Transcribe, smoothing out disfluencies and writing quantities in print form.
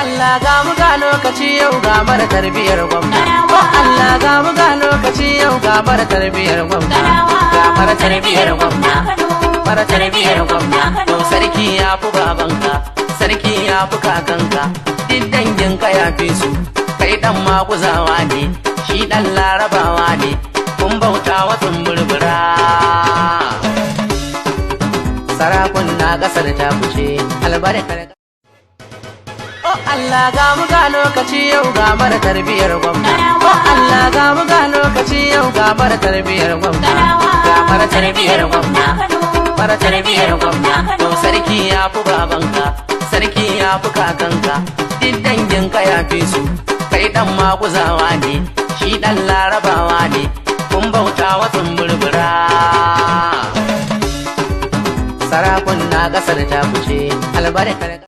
Allah ga mu ga lokaci yau ga mara tarbiyar gwamna. Oh Allah ga mu ga lokaci yau ga mara tarbiyar gwamna. Ga mara tarbiyar gwamna. Mara tarbiyar gwamna. To sarki ya fi babanka, sarki ya fi kakanka, duk danginka ya fi su. Kai dan maguzawa ne, shi dan larabawa ne, kun bauta wa tsumburbura. Sarakun na kasar ta fice, albarkar. Oh Allah ga mu ga lokaci yau ga mara tarbiyar gwamna. Oh Allah ga mu ga lokaci yau ga mara tarbiyar gwamna. Ga mara tarbiyar gwamna. Mara tarbiyar gwamna. To sarki ya fi babanka, sarki ya fi kakanka, duk danginka ya fi su. Kai dan maguzawa ne, shi dan larabawa ne, kun bauta wa tsumburbura. Sarakun na kasar ta fice, albarkar.